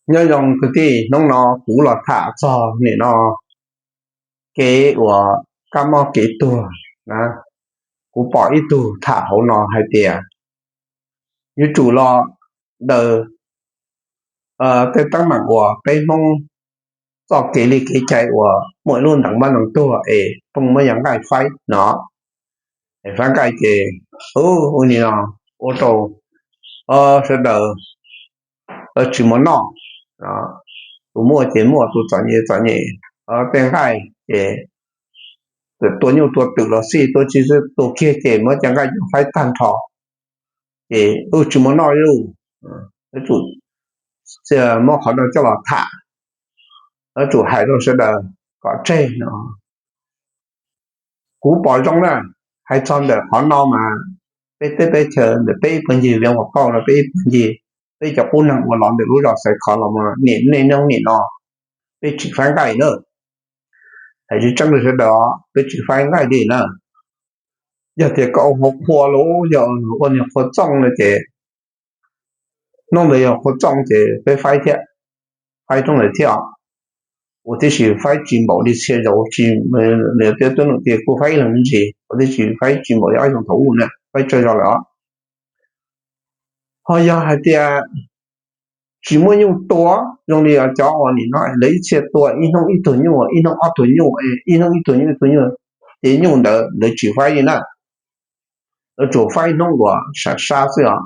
Nyob zoo kwv tij, hnub no kuv los tham txog nim no kev uas kab mob kev tuag na. Kuv pom ib tug tham hauv no hais tias yuav tsum los daws tej teeb meem uas peb Hmoob txoj kev li kev cai uas muaj ib lub ntees mob ntees tuag es pheej muab yog nqaij faib no, es faib nqaij ces ua li no ua rau sawv daws tsis muaj noj. Tus muaj ces muaj, tus txom nyem txom nyem. Tej nqaij ces tua nyuj tua twm los xij, tua tsis xwb, tua kiag ces muab cov nqaij coj faib tag nrho ces tsis muaj noj li. Yuav tsum muab qhov no coj los tham, yuav tsum hais rau sawv daws kom tseg no. Kuv pom zoo na, hais txog ntawm qhov no mas peb teb peb chaws ntawm peb ib puag ncig Vias Vam Pauj no, peb ib puag ncig, peb cov qub neeg uas los ntawm lub zos Xaiv Khov los nim, niaj hnub nim no peb tsis faib nqaij na. Hais tseeb tseeb rau sawv daws, peb tsis faib nqaij li na. Yog tias koj ua hauv qhua los yog ua niag qhua txooj no ces hnub ntawd yog qhua txooj ces peb faib thiab, faib rau ntawd thiab. Ua tib si faib tsis npaum li txhia zaus, nws tias tub num tias kuj faib ib leeg me ntsis, ua tib si faib tsis npaum li ob xyoos thaum ub na, faib tsawg zaus lawm os. Ho yog hais tias tsis muaj nyuj tua, zoo li cov uas nim no lawv ib txhia tua ib hnub ib tug nyuj, ib hnub ob tug nyuj, ib hnub ib tug nyuj ib tug nyuj, ces nyuj ntawd lawv tsis faib li na. Lawv tsuas faib hnub uas sab sab xwb os.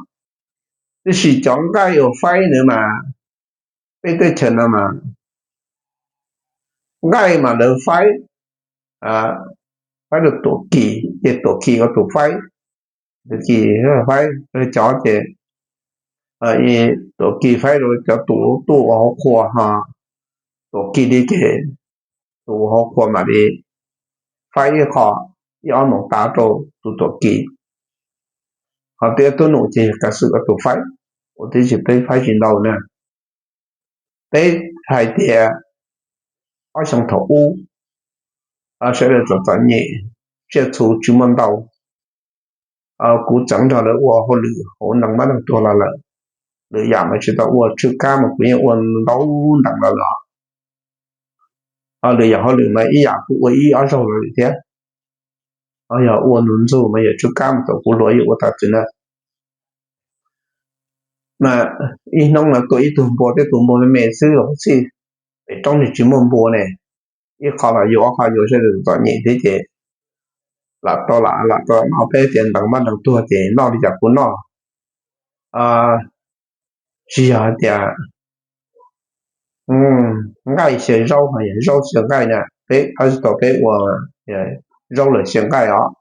Tiam sis cov nqaij uas faib ntawd mas peb teb chaws no mas nqaij mas lawv faib, faib rau Tuam Kis, ces Tuam Kis ua tus faib, Tuam Kis faib rau cov ces Tuam Kis faib rau cov tus tuaj ua hauv qhua ho, Tuam Kis li ces tus ua hauv qhua mam li faib ib qho, ib ob moos tav rau tus Tuam Kis. Ho peb tub num ces kav xwm ua tus faib, ua tib si peb faib tsis ntau na. Peb hais tias ob xyoo thaum ub sawv daws txom txom nyem, tsiaj txhu tsis muaj ntau, kuv txeev nrog lawv ua hauj lwm hauv nees mab nees tuag los lawm. Lwm yam mas tsis tau ua, tswj kab mas kuv yeej ua ntau ntees los lawm. Lwm yam hauj lwm mas ib yam kuv ua ib ob zaug los lawm thiab. Yog ua nus ntxug mas yog tswj kab mas thaum kuv hluas yeej ua tas txwm na. Mas ib hnub no tua ib tug npua, tej tus npua me me xwb los xij, pem roob ni tsis muaj npua ne, ib qho los yuav ob qho yuav, sawv daws txom nyem thiab ces lam tau lam lam tau no, peb tias ntees mab ntees tuag ces noj li cas kuv noj. Tsis yog hais tias nqaij xyaw zaub, zaub xyaw nqaij na, peb tab sis tau peb ua zaub lawm xyaw nqaij os.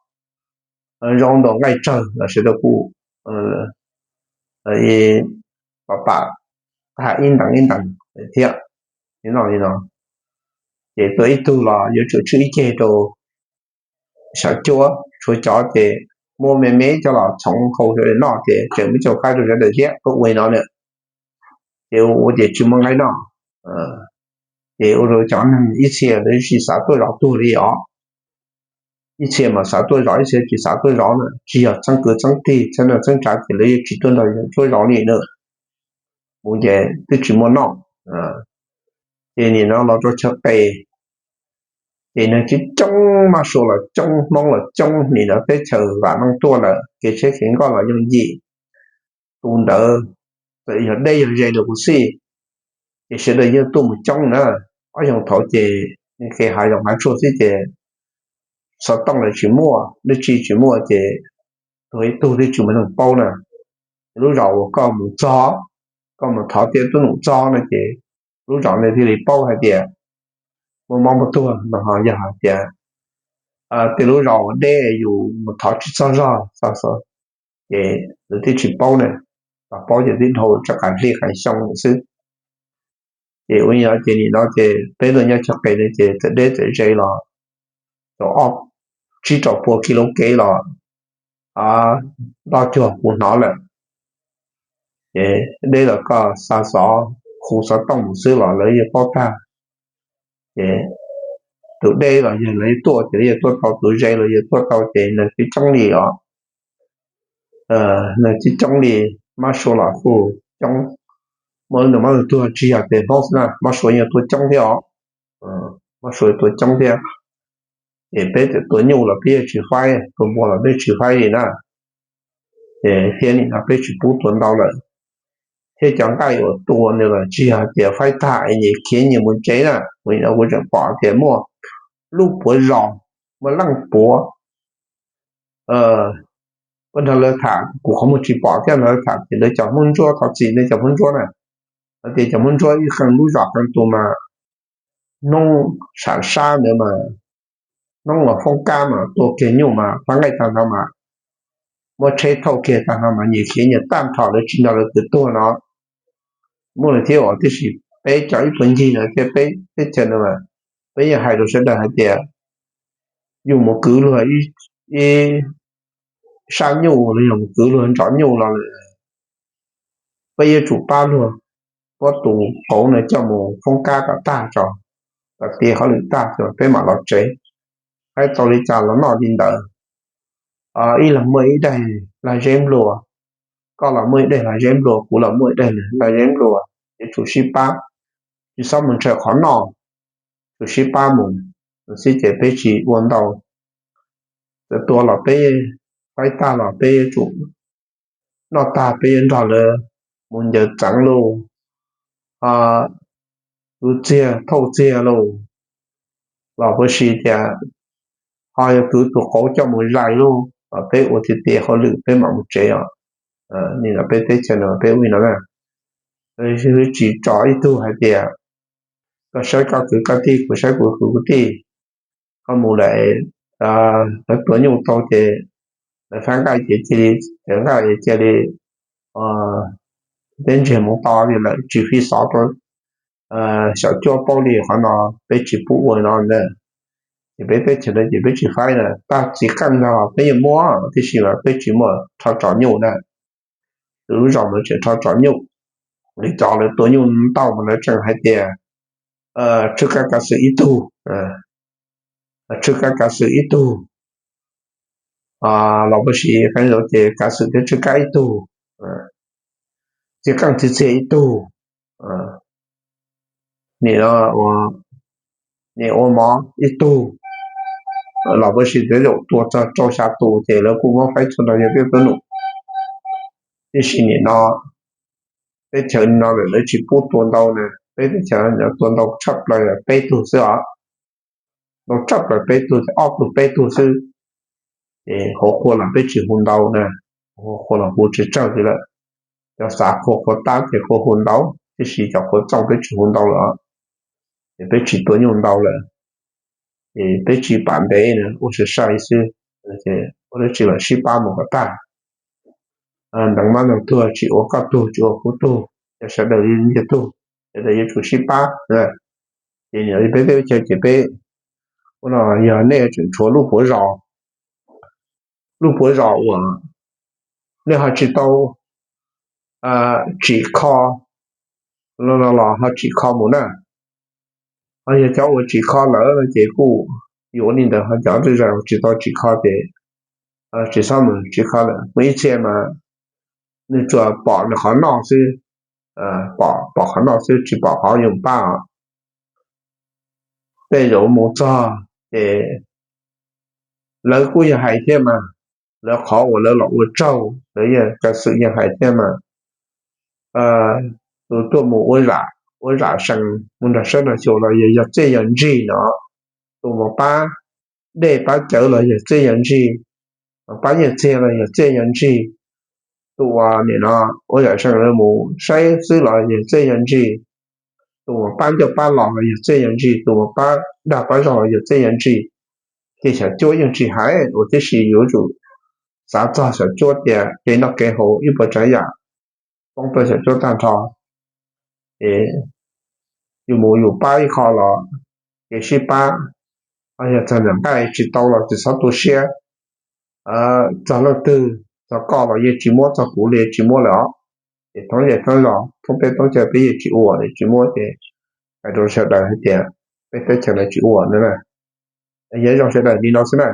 Zaub ntaus nqaij tsawg los sawv daws kuj pam pam, qha ib ntees ib ntees thiab. Noj li no ces tua ib tug los yuav tsum tswj ib ceg rau xyaw cuab, tshuav cov ces muab me me coj los txhoov hau sawv daws noj ces tseem muab coj faib rau sawv daws thiab, peb ua li no na. Ces ua ces tsis muaj nqaij noj, ces ua rau cov neeg ib txhia lawv tsis xav tuaj zov tuag li os. Ib txhia mas xav tuaj zov, ib txhia tsis xav tuaj zov na, tsis yog txeeb kwv txeeb tij txheeb noj txheeb tsav ces lawv yeej tsis tuaj nrog tuaj zov li na. Mus ces twb tsis muaj noj. Ces nim no los rau chaw qes, ces neeg coob coob, mab sua los coob, Hmoob los coob, nim no teb chaws vam meej tuaj lawm, kev tsheb kev nkoj los yooj yim. Tus ntawd txawm yog deb yog ze los kuj xij, ces sawv daws yeej tuaj mus coob na. Ob xyoos thaud ces kev hav zoov hav tsuag xwb ces xov tooj los tsis muaj, dab tsi tsis muaj ces tuag ib tug twb tsis muaj neeg paub na. Lub zos uas koj mus txog, koj mus thov tej tub num txog no ces lub zos ntawd thiaj li paub hais tias muaj mob muaj tuag no. Ho yog hais tias tej lub zos uas deb yus mus thov tsis txog zog, ces lawv twb tsis paub na, los paub ces twb dhau tsaj qas hli qas xyoo lawm xwb. Ces ua li no ces nim no ces peb los nyob chaw qes no ces txawm deb txawm ze los tau ob, tsib rau puas kis lub kev los nto cuag kuv hnov lawm. Ces deb los koj xa xov, hu xov tooj mus xwb los lawv yeej paub tag. Ces tus deb los yog lawv yeej tuaj ces lawv yeej tuaj tau, tus ze los yeej tuaj tau ces neeg twb coob li os. Neeg twb coob li, mab sua los kuj coob. Hmoob nws muab tuag tsis yog tias Hmoob xwb na, Hmoob Suav yeej tua coob thiab os. Hmoob Suav tua coob thiab. Ces peb tua nyuj los peb yeej tsis faib, tua npua los peb tsis faib li na. Ces thiab nim no peb tsis pub tua ntau lawm. Thiab cov nqaij uas tua nws los tsis yog tias faib tag es nyias khiav nyias mus tsev na, kuv tseem pom tias muaj lub puav zos, muaj leej puav, kuv nrog lawv tham, kuv qhov muag tsis pom thiab nrog lawv tham ces lawv cov Hmoob Ntsuab, thov txim nej cov Hmoob Ntsuab na, hais tias cov Hmoob Ntsuab ib qee lub zos qee tus mas hnub sam sab ntawd mas hnub los foob kab mas tua kiag nyuj mas faib nqaij tag nrho mas muab tsheb thauj kiag tag nrho mas nyias khiav nyias tag nrho, lawv tsis nrog lawv kwv tuag no. Muaj lawm thiab os, tiam sis peb cov ib puag ncig no thiab peb teb chaws no mas peb yeej hais rau sawv daws hais tias yus mus kwv luag ib sab nyuj los yog mus kwv luag ntsov nyuj los lawm, peb yuav tsum pab luag, pab tus qauv no coj mus foob kab kom tag tso, kom tiav hauj lwm tag tso peb mam los tsev. Faib tau li cas los noj li ntawd. Ib leeg muaj ib daim lag zeb nplua, koj los muaj ib daim lag zeb nplua, kuv los muaj ib daim lag zeb nplua, yuav tsum sib pab, tsis txhob mus ntshaw qhov noj, tsum sib pab mus xwb ces peb tsis ua ntau. Txawm tua los peb, faib tag los peb yuav tsum noj tag peb yuav nrog lawv mus ncaws txeev lauj, kwv txiag thauj txiag lauj, los puas sis tias ho yog kwv tus qauv coj mus zais lauj, los peb ua tiag tiag hauj lwm peb mam mus tsev os. Nim no peb teb chaws no peb ua li no na. Tsis tso ib tug hais tias koj saib koj kwv koj tij, kuv saib kuv kwv kuv tij, koj mus lawm, lawv tua nyuj tau ces lawv faib nqaij ces cia li, cov nqaij cia li peb ntsiag mus to li lawm, tsis fij xov rau xyom cuab paub li. Qhov no peb tsis pub ua no na. Ces peb teb chaws no ces peb tsis faib na, tag txiv qeej no los peb yeej muab, tiam sis mas peb tsis muaj rho tso nyuj na. Lub zos mas tseem rho tso nyuj, li cov lawv tua nyuj ntau mas lawv tseem hais tias tswj kab kav xwm ib tug, tswj kab kav xwm ib tug, los puas sis qee zaum ces kav xwm thiab tswj kab ib tug, txiv qeej txiv txiag ib tug, nim no nim ua mov ib tug, los puas sis tej zaum tua txog rau xya tus ces lawv kuj muab faib txhua nrog yawg peb tub num. Tiam sis nim no teb chaws no lawm lawv tsis pub tua ntau na, peb teb chaws tua ntau tshaj plaws peb tug xwb os. Ntau tshaj plaws peb tug, ob tug peb tug xwb. Ces qhuav qhuav los peb tsis hu ntau na, qhuav qhuav los hu tsawg tsawg li lawm. Cov xav qhuav qhuav tab ces qhuav hu ntau, tiam sis cov qhuav txooj peb tsis hu ntau lawm, ces peb tsis tua nyuj ntau lawm. Ces peb tsis pam ntev na, ua sai sai xwb, ua dab tsi los sib pab mus kom tag. Nteev mab nteev tuag, tsis ua koj tug tsis ua kuv tug, yog sawv daws li ntiag tug, sawv daws yuav tsum sib pab. Ces peb teb chaws ces peb, ua no yog nej tseem tshuav lub puav zos, lub puav zos uas nej ho tsis tau tsim kho no los ho tsim kho mus na. Ho yog cov uas tsim kho lawm no ces kuj yuav ua li ntawd, ho cov twb tsis tau tsim kho ces tsis txhob mus tsim kho lawm. Muaj ib txhia mas nws tsuas pom nws qhov noj xwb, pom qhov noj xwb tsis pom qhov yuav pab os. Tej zaum mus txog ces lawv kuj yog hais thiab mas, lawv qhov uas lawv los ua tsaug lawv yog kav xwm yog hais thiab mas, tus tuaj mus ua zam sees mus nrog saib nrog xyuas los yog yog txiaj yog ntsig no, tus mus pab dej pab cawv los yog txiaj yog ntsig, pab nyiaj txiag los yog txiaj yog ntsig, tus uas nim no ua zam sees mus saib xwb los yog txiaj yog ntsig, tus mus pab ncauj pab los los yog txiaj yog ntsig, tus mus pab dag pab zog los yog txiaj yog ntsig. Ces xyom cuab yeej tsis hais ua tib si, yuav tsum xav txog xyom cuab tias kev noj kev haus ib puas tsav yam poob rau xyom cuab tag nrho. Yus mus yus pab ib qho los kev sib pab, yog txog nram nqaij tsis tau los tsis txhob tu siab. Txog leej twg, txog koj los yeej tsis muab, txog kuv li tsis muab lawm os. Ces thoob zej thoob zos thoob peb thoob chaw peb yeej tsis ua li, tsis muab ces hais rau sawv daws hais tias peb teb chaws no tsis ua no na. Yog zoo sawv daws li no xwb na.